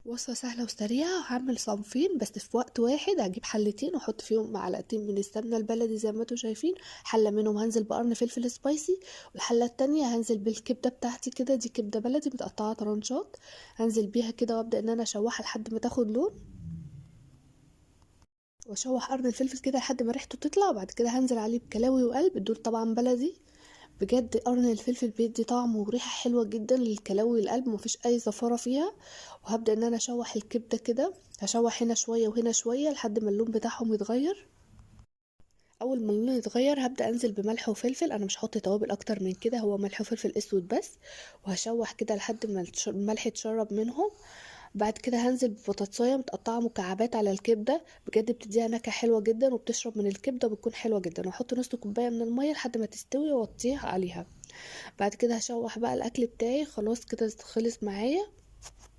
وصفة سهلة وسريعة. هعمل صنفين بس في وقت واحد. هجيب حلتين واحط فيهم معلقتين من السمنة البلدي زي ما انتم شايفين، حلة منهم هنزل بقرن فلفل spicy، والحلة التانية هنزل بالكبدة بتاعتي كده، دي كبدة بلدي متقطعة طرنشات، هنزل بيها كده وابدأ ان انا اشوحها لحد ما تاخد لون، واشوح قرن الفلفل كده لحد ما ريحته تطلع. وبعد كده هنزل عليه بكلاوي وقلب، دول طبعا بلدي. بجد قرن الفلفل بيدي طعم وريحة حلوة جدا للكلاوي والقلب، مفيش اي زفارة فيها. وهبدأ ان انا اشوح الكبدة كده، هشوح هنا شوية وهنا شوية لحد ما اللون بتاعهم يتغير. اول ما اللون يتغير هبدأ انزل بملح وفلفل، انا مش هحط توابل اكتر من كده، هو ملح وفلفل اسود بس. وهشوح كده لحد ما الملح يتشرب منهم. بعد كده هنزل ببطاطسايه متقطعه مكعبات على الكبده، بجد بتديها نكهة حلوة جدا وبتشرب من الكبده وبتكون حلوة جدا. واحط نص كوباية من المية لحد ما تستوي واوطيها عليها. بعد كده هشوح بقى الاكل بتاعي، خلاص كده خلص معايا.